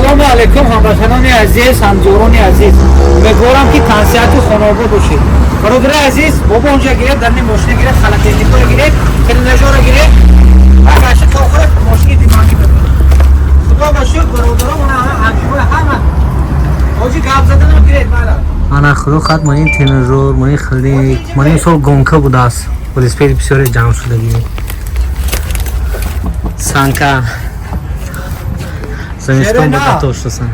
Ассалому алайкум, ҳамватанони азиз, ҳамдиёрони азиз. Умедворам, ки тансиҳату хонобод бошед. Бародари азиз, бобо, онҷа гиред, дар ин мошина гиред, холодильникро гиред, тренажёрро гиред ва гаша то охира мошини диманги мекунед. Худо ба шукр, бародаро, мона ҳама ҳама ҳоҷи гап заданам гиред мана. Ана, худо хат, ман ин тренажёр, ман ин холодильник, ман ин сол гонка будааст, велосипед бисёре ҷамъ шудагӣ, санка зимистон Шерена. Ба готов шудасан.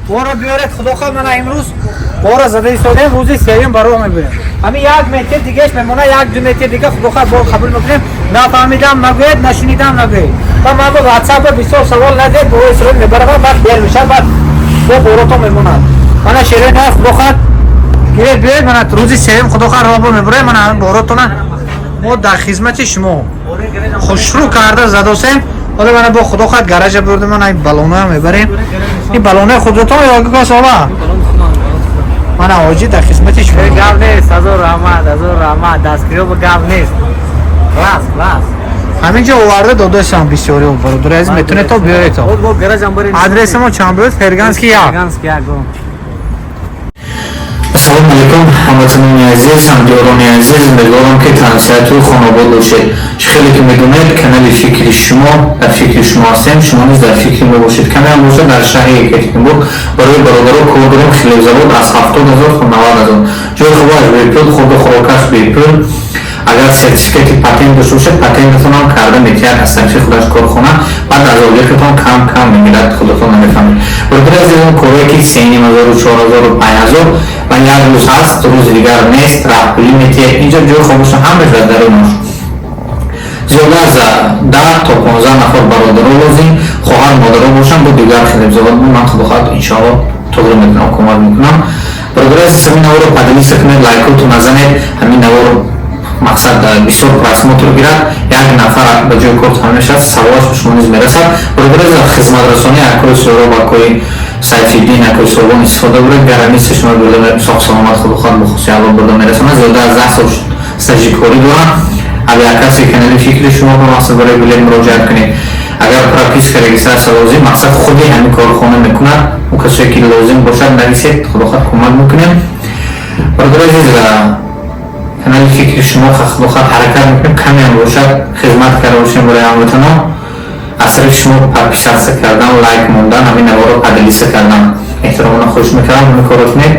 Бора биёред, худо хоҳад, мана имрӯз бора зада истодем, рӯзи сеюм баро мебирем. Ҳамин 1 метр дигаш мемона, 1-2 метр дига, худо хоҳад, бор қабул мекунем. Нафаҳмидам нагӯед, нашунидам нагӯед. Ва ман ба ватсап бисёр савол надед, бо исроил мебарам, баъд дер мешавад, баъд бо борото мемонад. Мана шерена, худо хоҳад, гиред, биёед, мана рӯзи сеюм, худо хоҳад, роҳ мебурем. Мана ҳамин боротона мо дар хизмати шумо хушрӯ карда задосем. Ҳоло мана бо, худо хоҳад, гаража бурдем, мана ин баллоноам мебарем. Ин баллонои худратон ё кас ова? Мана ҳоҷӣ дар хизмати шумо. Гап нест, ҳазор раҳмат, ҳазор раҳмат, дастгириҳо ба гап нест, класс, класс. Ҳамин ҷо оварда додасам бисёрио, бародари азиз, метавонед то биёред то. Бо гаражам барем. Адреси мо чанд буд? Ферганский 1. Ферганский 1. Ассалому алайкум, ҳамватанони азиз, ҳамдиёрони азиз. Умедворам, ки тансиҳату хонобод бошед. Чӣ хеле ки медонед, канали «Фикри шумо», дар фикри шумо ҳастем, шумо низ дар фикри мо бошед. Каме ҳам бошад, дар шаҳри Екатеринбург барои бародаро кор дорем. Хлебзавод аз 70 000 то 90 000, ҷои хобаш бепул, хурду хӯрокаш бепул. Агар сертификати патент дошта бошед, патентатонам карда метиҳад аз тарафи худаш корхона, баъд аз ойлиқатон кам кам мегирад, худатон намефаҳмед. Бародари азиз, он корое ки 3500, 4000, 5000 ва як рӯз ҳаст, рӯзи дигар нест, раҳпулӣ метиҳад. Инҷо ҷои хобашон ҳамаш дар дарунаш. Зиёда аз 10 то 15 нафар бародаро лозим, хоҳар модаро бошанд, бо дигар хлебзавод. Ман, худо хоҳад, иншоалло, тоғри мекунам, кӯмак мекунам. Бародари азиз, ҳамин наворо поделиться кунед, лайкоту назанед. Ҳамин наворо мақсад бисёр просмотр гирад, як нафар ба ҷои кор тамом мешавад, саволаш ба шумо низ мерасад. Бародари азиз, хизматрасонӣ акои Суҳроб, акои Сайфиддин, акои Сурбон истифода буред. Гараниси шумо бурда соқ саломат, худо хоҳад, бо хусуси Алло бурда мерасонад. Зиёда аз 10 сол стажи корӣ дорам. Авиакасси канали «Фикри шумо» ба мақсад барои билет муроҷиат кунед. Агар прописка, регистрация лозим, мақсад худи ҳамин корхона мекунад. Он касое ки лозим бошад, нависед, худо хоҳад, кӯмак мекунем. Бародари азиз, канали «Фикри шумо», худо хоҳад, ҳаракат мекунем, камеам бошад, хизмат карда бошем барои ҳамватанон. Аз тарафи шумо подписаться кардан, лайк мондан, ҳамин наворо поделиться кардан эҳтиромона хоҳиш мекардам, ҳамин корро кунед.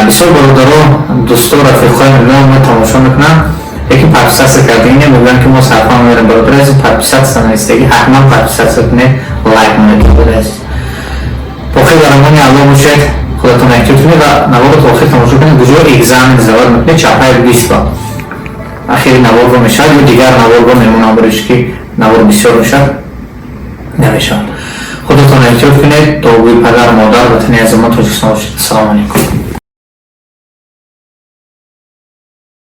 Бисёр бародаро, дӯсто, рафиқҳои мебинам, ма тамошо мекунам, лекин подписаться кардагӣ не, мегӯянд, ки мо сарфа мерем. Бародари азиз, подписаться навистагӣ, ҳатман подписаться кунед, лайк монед. Бародари азиз, боқӣ дар амони Аллоҳ бошед, худатон эҳтиёт кунед ва наворо то охир тамошо кунед. Куҷо экзамен сдавать мекунед, Чапаев 20 ахири наворро мешавад ё дигар наворро мемонам, барои ки навор бисёр мешавад, намешавад. Худатон эҳтиёт кунед, дуогӯи падар, модар, ватани азима Тоҷикистон бошед. Ассалому алайкум.